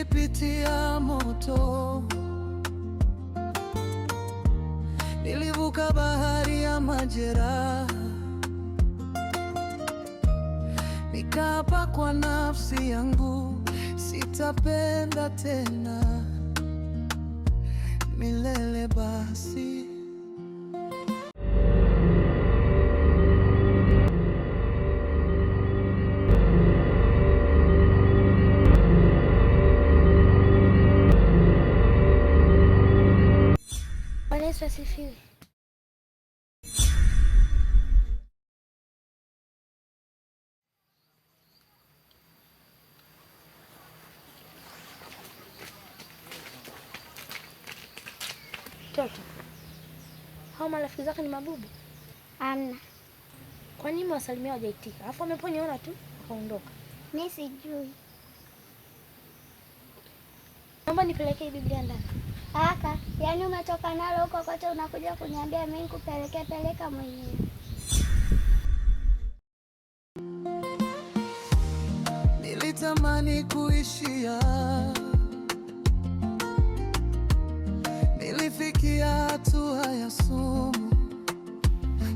Nilipitia moto, nilivuka bahari ya majeraha, nikaapa kwa nafsi yangu, sitapenda tena milele basi. Bwana Yesu asifiwe. Toto, hao marafiki zako ni mabubu? Amna, Kwa nini wasalimia hawajaitika? Alafu wameponiona tu wakaondoka. mi sijui. Naomba nipelekee Biblia ndani. Aka, yaani umetoka nalo huko kote unakuja kuniambia mimi nikupelekee? Peleka mwenyewe. Nilitamani kuishia, nilifikia hatua ya sumu.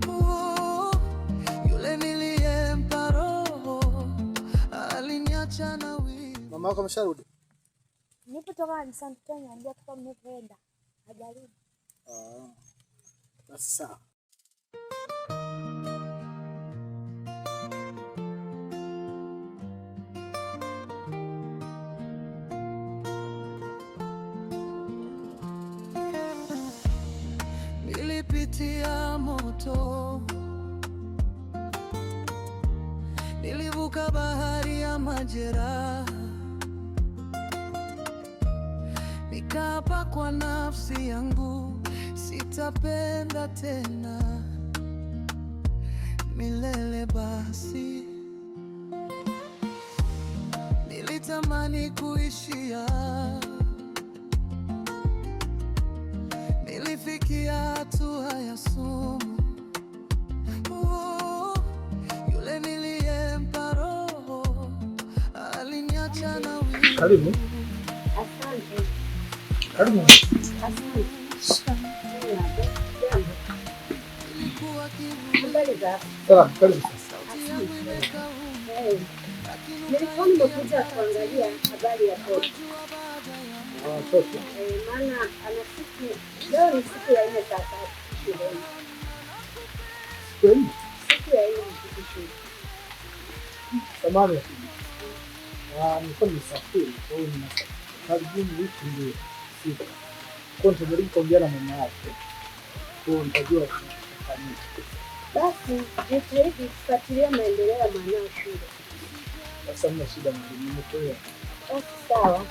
Oh, yule niliyempa roho aliniacha na wivu. Mama yako amesharudi? Nilipotoka kanisani mtoto aliniambia toka mmepoenda. Hajarudi. Ah. Basi sawa. Nilipitia moto, nilivuka bahari ya majeraha, nikaapa kwa nafsi yangu, sitapenda tena milele basi. Nilitamani kuishia, nilifikia hatua ya sumu. Oh, yule niliyempa roho aliniacha na wivu. Karibu. Asante. Karibu. Asante. Nilikuwa kivuli, Habari za hapo? Salamu, karibu sasa. sauti yangu imekauka, Eh, lakini Nilikuwa nimekuja kuangalia habari ya Toto. jua baada ya Ah, Toto. Eh, maana ana siku leo ni siku ya nne sasa shuleni. Siku ya nne. Siku ya nne hafiki shule. Samahani lakini. Ah, nilikuwa nimesafiri, kwa hiyo nina karibuni wiki mbili. Sita. Kwa hiyo nitajaribu kuongea na mama yake. Kwa hiyo nitajua kinachofanyika. Basi jitahidi kufuatilia maendeleo ya mwanao shule. Sasa mna shida mwalimu, nimekuelewa. Basi sawa,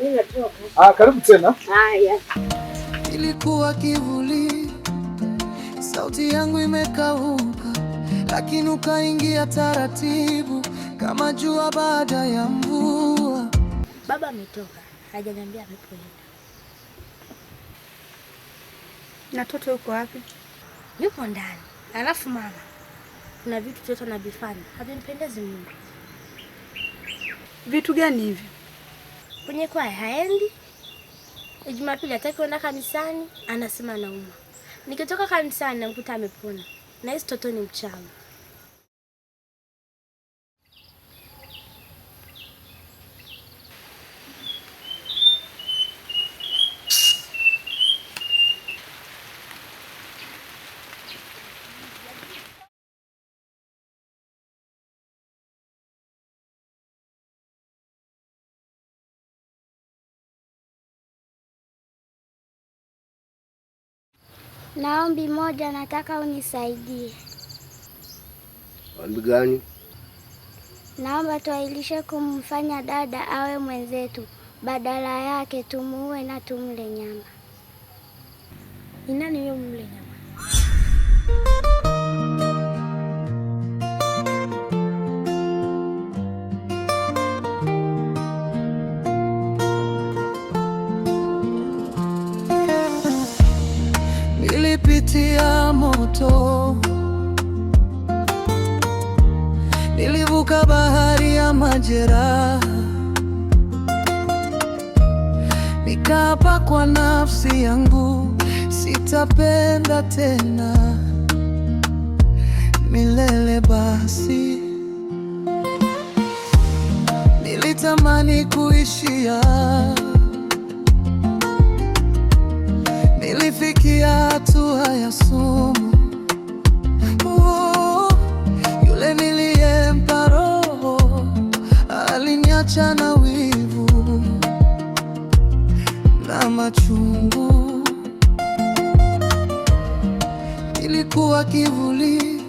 mimi natoka. Ah, karibu tena. Haya. Nilikuwa kivuli, sauti yangu imekauka, lakini ukaingia taratibu kama jua baada ya mvua. Baba ametoka, hajaniambia amepoenda. Na Toto yuko wapi? Yupo ndani. Alafu mama, kuna vitu Toto anavifanya havimpendezi Mungu. Vitu gani hivi? Kwenye kwaya haendi. Jumapili hataki kwenda kanisani, anasema anauma. Nikitoka kanisani namkuta amepona. Na hisi Toto ni mchawi. Naombi moja, nataka unisaidie. Ombi gani? Naomba tuahirishe kumfanya dada awe mwenzetu, badala yake tumuue na tumle nyama. Ni nani huyo mle nyama? Nilipitia moto, nilivuka bahari ya majeraha, Nikaapa kwa nafsi yangu, sitapenda tena milele. Basi nilitamani kuishia, nilifikia hatua ya sumu. Oh, yule niliyempa roho aliniacha na wivu na machungu. Nilikuwa kivuli,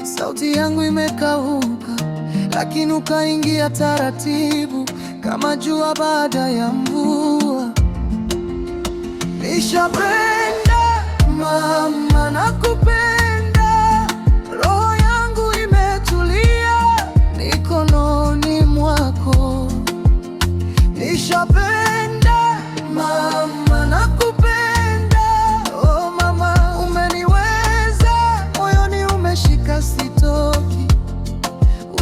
sauti yangu imekauka, lakini ukaingia taratibu kama jua baada ya mvua. Nishapenda mama, nakupenda, roho yangu imetulia mikononi mwako. Nishapenda mama, nakupenda, oh mama, umeniweza moyoni, umeshika sitoki.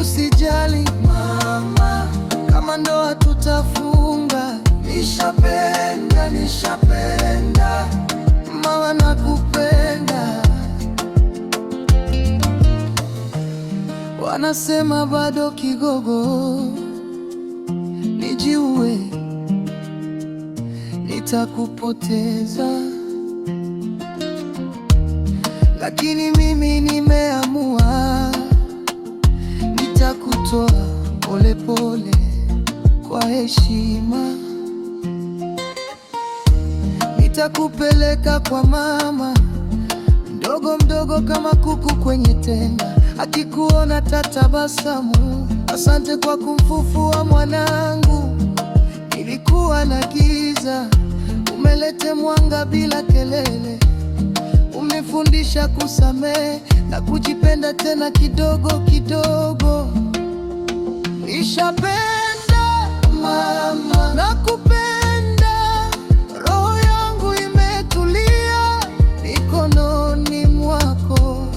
Usijali mama, kama ndoa tutafunga. Nishapenda, nishapenda mama, nakupenda. Wanasema bado kigogo, nijiue, nitakupoteza, lakini mimi nimeamua, nitakutoa polepole kwa heshima, nitakupeleka kwa mama mdogo mdogo kama kuku kwenye tenga, akikuona tatabasamu. Asante kwa kumfufua mwanangu, nilikuwa na giza, umelete mwanga bila kelele. Umefundisha kusamehe na kujipenda tena kidogo kidogo. Nishapenda mama, nakupenda, roho yangu imetulia mikononi mwako.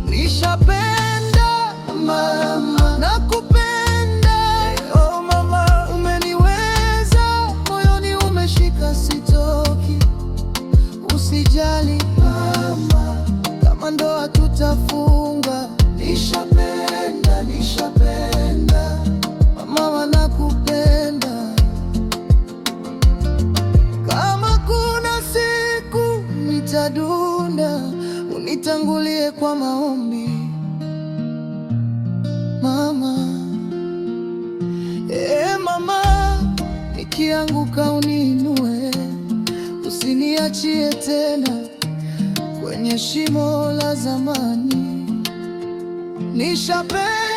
Nishapenda mama, nakupenda, oh mama, umeniweza moyoni, umeshika sitoki. Usijali mama, kama ndoa tutafunga. Nishapenda, nishapenda mama, nakupenda. Kama kuna siku nitadunda, unitangulie kwa maombi mama. E mama, nikianguka uniinue, usiniachie tena kwenye shimo la zamani. Nishapenda.